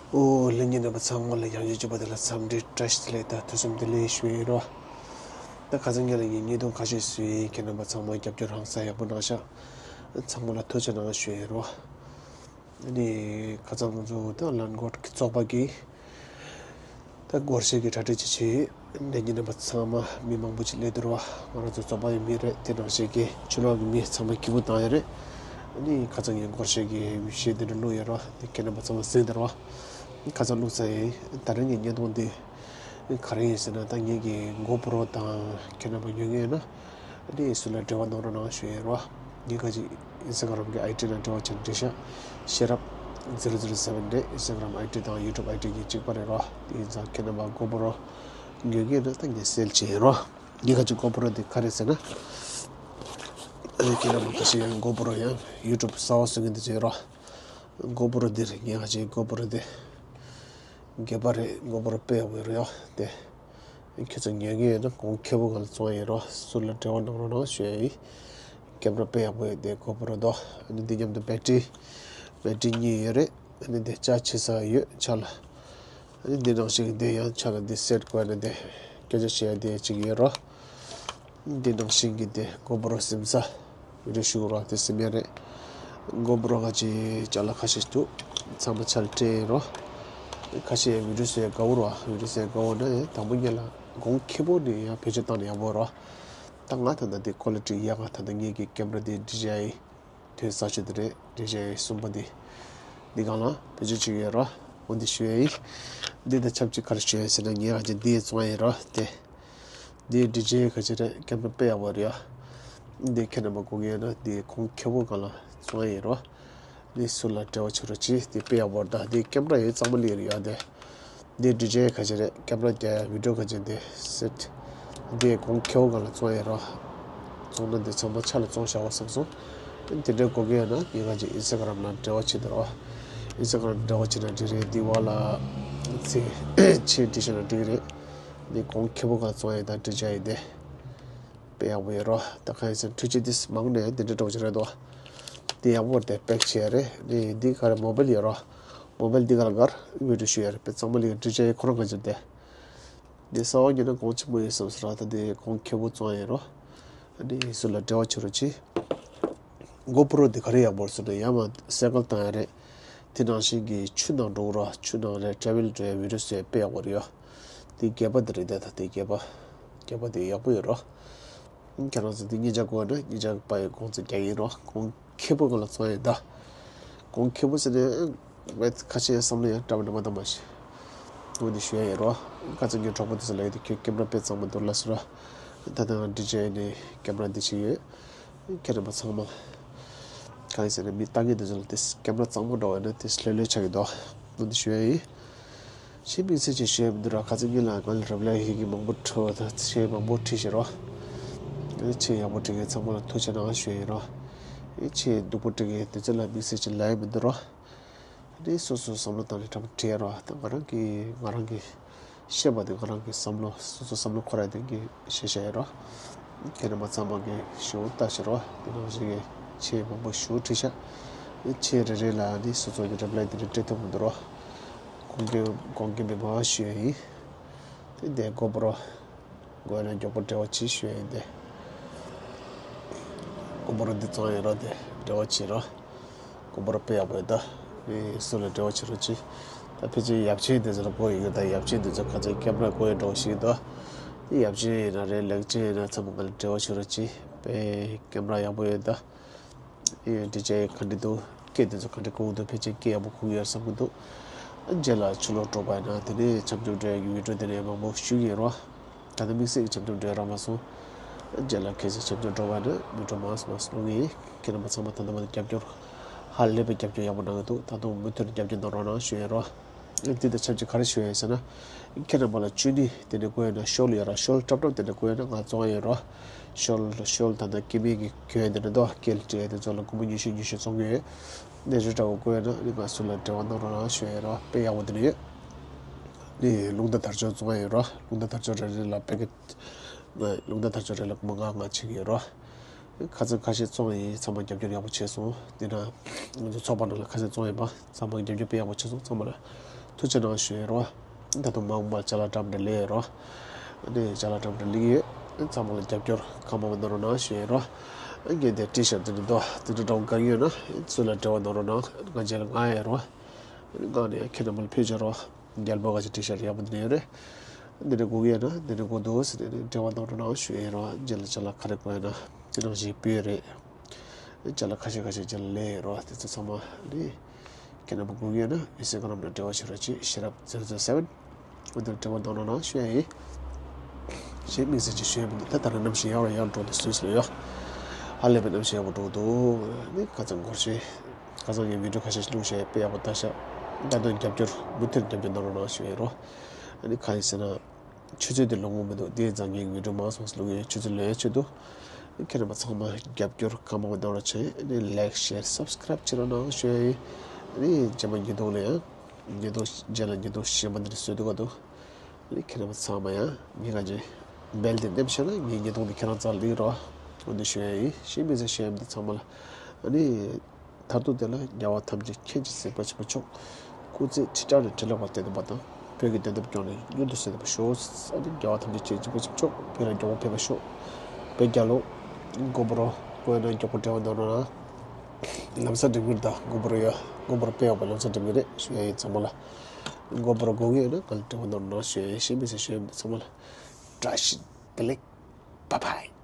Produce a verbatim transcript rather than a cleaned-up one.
ཨོ་ལྷན་རྒྱས་རྣམ་པ་ཚང་མ་ལ་ཡང་ཡོད་ཅོ་པ་དེ་ལ་འཚམས་འདྲི་བཀྲ་ཤིས་བདེ་ལེགས་དང་ཐུགས་བསམ་བདེ་ལེགས་ཞུ་ཡི་རོ། ད་ཁ་སང་ཉིན་ལ་ངས་བརྙན་ཐུང་ཁ་ཤས་བཟོས་ཡིན། ཁྱེད་རྣམ་པ་ཚང་མ་རྒྱབ་སྐྱོར་རང་ས་ཡག་པོ་གནང་ཤག་ཚང་མ་ལ་ཐུགས་རྗེ་གནང་ཞུ་ཡི་རོ། ཨ་ནི་ཁ་སང་ང་ཚོ་ད་ལན་གོ་ཚོགས་པ་གི་ད་སྒོར་གཞས་ཀྱི་གྲ་སྒྲིག་ཅིག་བྱས་ཡོད། ལྷན་རྒྱས་རྣམ་པ་ཚང་མ་མི་མང་པོ་ཅིག་སླེབས་འདུག་ར་བ། ང་རང་ཚོ་ཚོགས་པ་ཡི་མི་རེད། དེ་ནང་བཞིན་གྱི་ཕྱི་ལོགས་ཀྱི་མི་ཚང་མ་སྐྱིད་པོ་བཏང་ཡོད་རེད། ཨ་ནི་ཁ་སང་ངས་སྒོར་གཞས་ཀྱི་གཞས་འདི་འདྲ་བླུགས་ཡོད་ར་བ། དེ་ཁྱེད་རྣམ་པ་ཚང་མ་གཟིགས་འདུག་ར་བ། ཁ་སང་བླུགས་ཚར་ཡིན། ད་རིང་གི་བརྙན་ཐུང་འདི་ག་རེ་ཡིན་ཟེར་ན། ད་ངེད་ཀྱི་གོ་པོ་རོ་དང་ཁྱེད་རྣམ་པ་ཉོ་མཁན་ཡོད་ན། ཨ་ནི་སུ་ལ་འབྲེལ་བ་གནང་རོགས་གནང་ཞུ་ཡས་རོ། ངས་ཁ་ཅིག་ཨིན་སི་ཊ་གྷ་རམ་གྱི་ཨའི་ཌི་ནང་འབྲེལ་བ་བྱས་ནས་འབྲི་ཤག་ཤེས་རབ་ཛི་རོ་ཛི་རོ་སེ་བན་རེད། ཨིན་སི་ཊ་གྷ་རམ་ཨའི་ཌི་དང་ཡུ་ཊུབ་ཨའི་ཌི་གཉིས་གཅིག་པ་རེད་རོ། དེ་ཡིན་ཙང་ཁྱེད་རྣམ་པ་གོ་པོ་རོ་ཉོ་མཁན་ཡོད་ན་ད་ངས་སེལ་བྱེད་ཡིན་རོ། ངས་ཁ་ཅིག་གོ་པོ་རོ་འདི་ག་རེ་ཟེར་ན། ཨ་ནི་ཁྱེད་རྣམ་པ་ཁ་ཤས་ཡང་གོ་པོ་རོ་ཡང་ཡུ་ཊུབ་གསར་པ་བཟོ་མཁན་དེ་ཚོ་ཡོད་རོ། གོ་པོ་རོ་འདིར་ངས་ཁ་ཅིག་གོ་པོ་རོ་འདི་རྒྱས་པ་རེད། གོ་པོ་རོ་དཔེ་ཡག་པོ་ཡོད་རེད་ཡ། དེ་ཁྱེད་ཚོ་ཉོ་མཁན་ཡོད་ན་གོང་ཁེ་པོ་སྒང་ལ་བཙོང་ཡིན་རོ། སུ་ལ་འབྲེལ་བ་གནང་རོགས་གནང་ཞུ་ཡ་ཡིན། ཀེམ་ར་དཔེ་ཡག་པོ་ཡོད། དེ་གོ་པོ་རོ་དོ། ཨ་ནི་འདི་མཉམ་དུ་བེ་ཊི་རི་བེ་ཊི་རི་གཉིས་ཡོད་རེད། ཨ་ནི་འདི་ལྕགས་ཆེ་ས་ཡོད་ཆ་ལ། ཨ་ནི་འདི་ནང་བཞིན་འདི་ཡང་ཆ་ལ་འདི་སེ་ཊི་དགོས་ན་འདི་སྐད་ཆ་བཤད་ཡ་འདི་གཅིག་ཡོད་རོ། འདི་ནང་བཞིན་གྱི་དེ་གོ་པོ་རོ་ཟིན་ས། བི་ཌིའོ་ཞུ་རོགས་དེ་ཟིན་ཡ་རེད། གོ་པོ་རོ་ཁ་ཅིག་ཅ་ལག་ཁ་ཤས་འདུག་ཚང་མ་ཆ་ལ་སྤྲད་ཡིན་རོ། ཁ་ཤས་བི་ཌིའོ་བཟོ་ཡ་དགའ་བོ་རོ། བི་ཌིའོ་བཟོ་ཡ་དགའ་བོ་ན་ཡང་དང་པོ་ཉིད་ལ་གོང་ཁེ་པོ་ནས་ཡང་བེད་སྤྱོད་བཏང་ན་ཡག་པོ་རོ། ད་ང་ད་ལྟ་དེ་ཀོ་ལི་ཊི་ཡག་ག་ད་ལྟ་ངེད་ཀྱི་ཀེམ་ར་དེ་ཌི་ཇེ་ཨའི་དོན་ས་ཆུ་དེ་རེད། ཌི་ཇེ་ཨའི་གསུམ་པ་དེ། འདི་སྒང་ལ་བེད་སྤྱོད་བྱེད་ཀྱི་ཡོད་རོ། འོ་འདི་ཞུ་ཡ་ཡིན། འདི་དང་ཆབས་ཅིག་ག་རེ་ཞུ་ཡ་ཡིན་ཟེར་ན། ངས་ཨ་ཅེ་འདི་བཙོང་ཡ་ཡིན་རོ། དེ་འདི་ཌི་ཇེ་ཨའི་ག་ཅི་རེད། ཀེམ་ར་དཔེ་ཡག་པོ་རེད་ཡ། འདི་ཁྱེད་རྣམ་པ་དགོས་ཀྱི་ཡོད་ན་འདི་གོང་ཁེ་པོ་སྒང་ལ་བཙོང་ཡ་ཡིན་རོ། འདི་སུ་ལ་འབྲེལ་བ་བྱེད་རོགས་གྱིས། འདི་དཔེ་ཡག་པོ་རེད། ད་འདི་ཀེམ་ར་ཡོད་གཙང་མ་ལི་རེད་ཡ། དེ་འདི་ཌི་ཇེ་ཨའི་ག་ཅི་རེད། ཀེམ་ར་རྒྱག་ཡ་བི་ཌིའོ་ག་ཅི་འདི་སེ་ཊི། འདི་གོང་ཁེ་པོ་སྒང་ལ་བཙོང་ཡ་རོ། བཙོང་ན་འདི་ཚང་མ་ཆ་ལ་བཙོང་བཞག་པ་བསམ་སོང་། དེ་འདྲའི་དགོས་ཀྱི་ཡོད་ན་ངས་ཁ་ཅིག་ཨིན་སི་ཊ་གྷ་རམ་ལ་འབྲེལ་བ་བྱེད་དོ་རོ། ཨིན་སི་ཊ་གྷ་རམ་འབྲེལ་བ་བྱེད་ན་འགྲིག་རེད། འདི་བ་ལ་ཚེ་ཆེ་འདི་བྱས་ན་འགྲིག་རེད། འདི་གོང་ཁེ་པོ་སྒང་བཙོང་ཡ་ད་ཌི་ཇེ་ཨའི་དེ། དཔེ་ཡག་པོ་ཡོད་རོ། ད་གང་ཡིན་ཟེར་ན་འཕྲུལ་ཆས་དེ་མང་ནས་འདི་འདྲ་འགྲོ་གི་རེད་དོ། འདི་ཡག་པོ་རེད། དེ་པེག་བྱས་རེད། འདི་འདི་ག་རེ་མོ་བེལ་ཡོད་རོ། མོ་བེལ་འདི་ག་ལ་གར་བི་ཌིའོ་ཞུ་ཡ་རེད། དཔེ་གཙང་མ་ལི་ཌི་ཇེ་ཨའི་ཁོ་རང་ག་ཅིག་དེ། འདི་གསར་པ་ཉོས་ན་གོང་ཆེན་པོ་ཡོད་བསམ་སོང་ར། ད་འདི་གོང་ཁེ་པོ་བཙོང་ཡ་ཡིན་རོ། ཨ་ནི་སུ་ལ་འབྲེལ་བ་བྱེད་རོགས་གྱིས། གོ་པོ་རོ་འདི་ག་རེ་ཡག་པོ་རེད་ཟེར་ན་ཡ་མ་སེ་ཀལ་བཏང་ཡ་རེད། དེ་ནང་བཞིན་གྱི་ཆུ་ནང་འགྲོ་གི་རོ། ཆུ་ནང་ལ་ཊེ་ར་ཝེལ་འགྲོ་ཡ་བི་ཌིའོ་བཟོ་ཡ་དཔེ་ཡག་པོ་རེད་ཡ། དེ་རྒྱས་པ་དེ་རེད། ད་ད་དེ་རྒྱས་པ་རྒྱས་པ་དེ་ཡག་པོ་ཡོད་རོ། ཁྱེད་རང་ཚོ་དེ་ཉིན་ཆ་དགོས་ན་ཉིན་ཆ་པ་ཡི་གོང་ཚད་རྒྱག་ཡིན་རོ། གོང་ཁེ་པོ་སྒང་ལ་བཙོང་ཡ་ད། གོང་ཁེ་པོ་ཟེར་ནས་ཁ་ཤས་བསམ་བློ་ཡང་འདྲ་མི་འདྲ་མ་འདྲ་མ་ཞིག་འོ་འདི་ཞུ་ཡ་ཡིན་རོ། ཁ་ཚ་ངའི་གྲོགས་པོ་དེ་ཚོ་ལ་ཡོད་དེ་ཁྱོད་ཀེམ་ར་དཔེ་གཙང་མ་འདུག་ལ་ཟེར་རོ། ད་ལྟ་ང་ཌི་ཇེ་ནས་ཀེམ་ར་འདི་ཞིག་ཡོད། ཁྱེད་རྣམ་པ་ཚང་མ། གང་ཡིན་ཟེར་ན་མི་ལྟ་མཁན་དེ་ཚོ་ལ་དེ་ཀེམ་ར་གཙང་མ་འདྲ་བ་ཡིན་ན་དེ་ལྷོད་ལྷོད་ཆགས་ཀྱི་འདུག་འོ་འདི་ཞུ་ཡ་ཡིན། ཕྱི་དམིགས་བསལ་ཅིག་ཞུ་ཡ་མི་འདུག་ར། ཁ་ཚ་ངེད་ལ་ང་ལ་རབ་ལ་ཡི་གེ་མང་པོ་འཕྲོ་ད་ཆེས་མང་པོ་བྲིས་ཤེས་རོ། ཆེས་ཡག་པོ་བྲིས་མཁན་ཚང་མ་ལ་ཐུགས་རྗེ་གནང་ཞུ་ཡ་ཡིན་རོ། ཆེས་སྡུག་པོ་བྲིས་མཁན་དེ་ཚོ་ལ་དམིགས་བསལ་ཅིག་ལབ་ཡ་མི་འདུག་རོ། དེ་སོ་སོའི་བསམ་བློ་བཏང་ནས་འདྲ་པོ་བྲིས་ཡ་རོ། ད་ང་རང་གི་ང་རང་གི་བཤད་པ་དེ་ང་རང་གི་བསམ་བློ་སོ་སོའི་བསམ་བློ་འཁོར་ཡ་དེ་གི་བཤད་བཤད་ཡ་རོ། ཁྱེད་རྣམ་པ་ཚང་མ་གི་ཞུ་ལྟ་ཞེས་རོ། དེ་ནང་བཞིན་གི་ཆེས་མང་པོ་ཞུ་བྲིས་ཤག་ཆེས་རེ་རེ་ལ་ནི་སོ་སོ་གི་རེབ་ལའི་དེ་འདྲ་སྤྲད་ཐུབ་མི་འདུག་རོ། གོང་གི་གོང་གི་མི་མང་ཞུ་ཡ་ཡིན། དེ་འདྲའི་གོ་པོ་རོ། དགོས་ན་མགྱོགས་པོ་འབྲེལ་བ་གྱིས་ཞུ་ཡ་ཡིན་ཏེ། གོ་པོ་རོ་འདི་བཙོང་ཡོད་རོགས་དེ་འབྲེལ་བ་གྱིས་རོགས། གོ་པོ་རོ་དཔེ་ཡག་པོ་ཡོད་ད། མི་སུ་ལ་འབྲེལ་བ་བྱེད་རོགས་གྱིས། ད་ཕལ་ཆེར་ཡབ་ཆེན་དེ་ཚོ་ལ་དགོས་ཡོད་ད། ཡབ་ཆེན་དེ་ཚོ་ག་ཚོད་ཀེམ་ར་དགོས་ཡོད་འགྲོ་ཞིག་ད། དེ་ཡབ་ཆེན་ཡིན་ན་རེད། ལེགས་ཆེན་ཡིན་ན་ཚང་མ་ང་ལ་འབྲེལ་བ་བྱེད་རོགས་གྱིས། དཔེ་ཀེམ་ར་ཡག་པོ་ཡོད་ད། ཨེ་འདི་ཅའི་ག་འདྲ་འདུག་སྐད་དེ་ཚོ་ག་འདྲ་གོ་གི་འདུག་ཕལ་ཆེར་སྐད་ཡག་པོ་གོ་གི་ཡོད་བསམ་གི་འདུག་རྗེས་ལ་ཕྱི་ལོགས་འགྲོ་བ་ཡིན་ན་དེ་ནས་འཆམ་འཆམ་འགྲོ་ཡག་གི་བི་ཌིའོ་དེ་ནས་མང་པོ་ཞུ་གི་ཡིན་རོ། ད་ལྟ་དམིགས་བསལ་གྱི་འཆམ་འཆམ་འགྲོ་ཡག་རག་མ་སོང་། རྗེས་ལ་གལ་སྲིད་འཆམ་འཆམ་འགྲོ་བ་ཡིན་ན་བི་ཌིའོ་མང་སུ་མང་སུ་གནང་གི་ཡིན། ཁྱེད་རྣམ་པ་ཚང་མ་ད་ལྟ་མ་ནས་རྒྱབ་སྐྱོར་ཧ་ལས་པའི་རྒྱབ་སྐྱོར་ཡག་པོ་གནང་གི་འདུག་ད་དུང་མུ་མཐུད་རྒྱབ་སྐྱོར་གནང་རོགས་གནང་ཞུ་ཡིན་རོ། འདི་དང་ཆབས་ཅིག་ག་རེ་ཞུ་ཡ་ཡིན་ཟེར་ན། ཁྱེད་རྣམ་པ་ལ་ཅུ་ནི་དེ་འདྲ་དགོས་ཡོད་ན་ཤོལ་ཡོད་ར། ཤོལ་ཀྲབ་ཀྲབ་དེ་འདྲ་དགོས་ཡོད་ན་ང་བཙོང་ཡ་ཡོད་རོ། ཤོལ་ཤོལ་ད་ལྟ་སྐྱེ་དམན་གྱི་གྱོན་དེ་འདྲ་འདུག་སྐེ་ལ་སྤྲད་ཡ་དེ་ཚོ་ལ་སྒོར་མོ་ཉི་ཤུ་ཉི་ཤུ་བཙོང་གི་ཡོད། འདི་རེ་འདྲ་བོ་དགོས་ཡོད་ན་ནི་ང་སུ་ལ་འབྲེལ་བ་གནང་རོགས་གནང་ཞུ་ཡ་ཡོད་རོ། དཔེ་ཡག་པོ་དེ་འདྲ་ཡོད། ནི་རླུང་རྟ་དར་ལྕོག་བཙོང་ཡ་ཡོད་རོ། རླུང་རྟ་དར་ལྕོག་རེ་རེ་ལ་པེ་ཀེ་ཊི་རླུང་རྟ་དར་ལྕོག་རེ་ལ་སྒོར་མོ་ལྔ་ལྔ་ཕྱིན་གྱི་ཡོད་རོ། ཁ་ཚོན་ཁ་ཤས་བཙོང་ཡིན། ཚང་མ་རྒྱབ་སྐྱོར་ཡག་པོ་བྱས་སོང་། དེ་ན་ང་ཚོ་ཚོགས་པ་ནང་ལ་ཁ་ཤས་བཙོང་ཡིན་པ་ཚང་མ་རྒྱབ་སྐྱོར་དཔེ་ཡག་པོ་བྱས་སོང་། ཚང་མ་ལ་ ཐུགས་རྗེ་གནང་ཞུ་ཡི་རོ། ད་དུང་མ་འོངས་པར་ཅ་ལག་འགྲམ་དུ་སླེབས་ཡི་རོ། ཨ་ནི་ཅ་ལག་འགྲམ་དུ་སླེབས་ཡོད། ཚང་མ་ལ་རྒྱབ་སྐྱོར་གང་མང་མང་གནང་རོགས་གནང་ཞུ་ཡི་རོ། ཨ་ངས་འདི་ཊི་ཤར་འདི་ནི་འདུག་འདི་འདྲ་འདྲ་བོ་གང་ཡོད་ན་ཚུར་ལ་འབྲེལ་བ་གནང་རོགས་གནང་། ང་རྗེས་ལ་མངགས་ཡི་རོ། ཨ་ནི་མངགས་ནས་ཁྱེད་རྣམ་པ་ལ་ཕུལ་བྱ་རོ། རྒྱལ་པོ་ག་ཅིག་ཊི་ཤར་ཡག་པོ་འདི་ནས་ཡོད་རེད། འདི་འདྲ་དགོས་ཀྱི་ཡོད་ན་འདི་འདྲ་དགོས་འདུག་ཟེར་ནས་འབྲེལ་བ་གནང་རོགས་གནང་ཞུ་ཡི་རོ། རྗེས་ལ་ཅ་ལག་ག་རེ་དགོས་ཡོད་ན་འདི་ནང་བཞིན་ཕུལ་ཡི་རེད། ཅ་ལག་ཁ་ཤས་ཁ་ཤས་རྗེས་ལ་སླེབས་ཡོད་རེད་བ། དེ་ཚོ་ཚང་མ་ནི་ཁྱེད་རྣམ་པ་དགོས་ཀྱི་ཡོད་ན་ཨིན་སི་ཊ་གྷ་རམ་ནང་འབྲེལ་བ་བྱེད་རོགས་གྱིས། ཤེས་རབ་zero zero seven འོ་དེར་འབྲེལ་བ་གནང་རོགས་གནང་ཞུ་ཡ་ཡིན། ཞེས་དམིགས་བསལ་གྱི་ཞུ་ཡ་མི་འདུག་ད་ད་རེས་གནམ་གཤིས་ཡག་རུ་ཡག་འགྲོ་འདུག་སུད་སི་ལ་ཡོད། ཧ་ལས་པའི་གནམ་གཤིས་ཡག་པོ་འགྲོ་འདུག་ནི་ཁ་སང་སྒོར་གཞས་ཁ་སང་ངས་བི་ཌིའོ་ཁ་ཤས་ཤིག་བླུགས་བྱས་དཔེ་ཡག་པོ་ལྟ་ཤག་ད་དུང་རྒྱབ་སྐྱོར་མུ་མཐུད་རྒྱབ་སྐྱོར་གནང་རོགས་གནང་ཞུ་ཡ་ཡིན་རོ། ཨ་ནི་གང་ཡིན་ཟེར་ན། ཆུ་ཚོད་དེ་ལོ་ངོ་མི་འདུག་དེ་ཙང་ངས་བི་ཌིའོ་མང་སོང་ལུག་ཡོད། ཆུ་ཚོད་ལོན་ཆེད་དུ། ཁྱེད་རྣམ་པ་ཚང་མ་རྒྱབ་སྐྱོར་གང་མང་གནང་རོགས་བྱེད། ཨ་ནི་ལའིཀ་ཤེར་སབ་སི་ཀ་རའིབ་བྱེད་རོགས་གནང་ཞུ་ཡ་ཡིན། ཨ་ནི་རྗེས་མ་ཉིས་སྟོང་ལ་ཡང་། ཉིས་སྟོང་རྗེས་ལ་ཉིས་སྟོང་གཞན་པ་འདི་འདྲ་བཟོས་འདུག་ག་འདུག་ཨ་ནི་ཁྱེད་རྣམ་པ་ཚང་མ་ཡང་ཉིན་གང་ཅིག་བེལ་དེ་འདེམས་བྱས་ན་ངས་ཉིས་སྟོང་འདི་ཁྱེད་རང་རྩར་ལིག་རོགས། འོ་འདི་ཞུ་ཡ་ཡིན། ཞེས་དམིགས་བསལ་ཞུ་ཡ་མི་འདུག་ཚང་མ་ལ། ཨ་ནི། མཐར་ཐུག་དེ་ལ་རྒྱལ་བ་ཐམས་ཅད་མཁྱེན་ཅིང་གཟིགས་པ་ཆེན་པོ་མཆོག་སྐུ་ཚེ་ཁྲི་ཕྲག་ནས་ཁྲི་ལོ་བར་བརྟན་པ་དང་། བོད་ཀྱི་བདེན་མཐའ་སྐྱོང་ནས་མྱུར་དུ་གསལ་ཐུབ་པར་ཤོག་ཨ་ནི་རྒྱལ་བ་ཐམས་ཅད་མཁྱེན་ཅིང་གཟིགས་པ་ཆེན་པོ་མཆོག་བོད་ལ་མགྱོགས་པོ་ཕེབས་པར་ཤོག་བོད་རྒྱལ་ལོ། མགོན་པོ་རོ། དངོས་གནས་མགྱོགས་པོ་འབྲེལ་བ་གནང་རོགས་གནང་། ལམ་སང་འགྲིག་གི་རེད། ད་མགོན་པོ་རོ་ཡ། མགོན་པོ་རོ་དཔེ་ཡག་པོ་ལམ་སང་འགྲིག་གི་རེད་ཞུ་ཡ་ཡིན་ཚང་མ་ལ། མགོན་པོ་རོ་དགོས་ཀྱི་ཡོད་ན་ང་ལ་འབྲེལ་བ་གནང་རོགས་གནང་ཞུ་ཡ་ཡིན། ཞེས་དམིགས་བསལ་ཞུ་ཡ་མི་འདུག་ཚང་མ་ལ། བཀྲ་ཤིས་བདེ་ལེགས། Bye bye.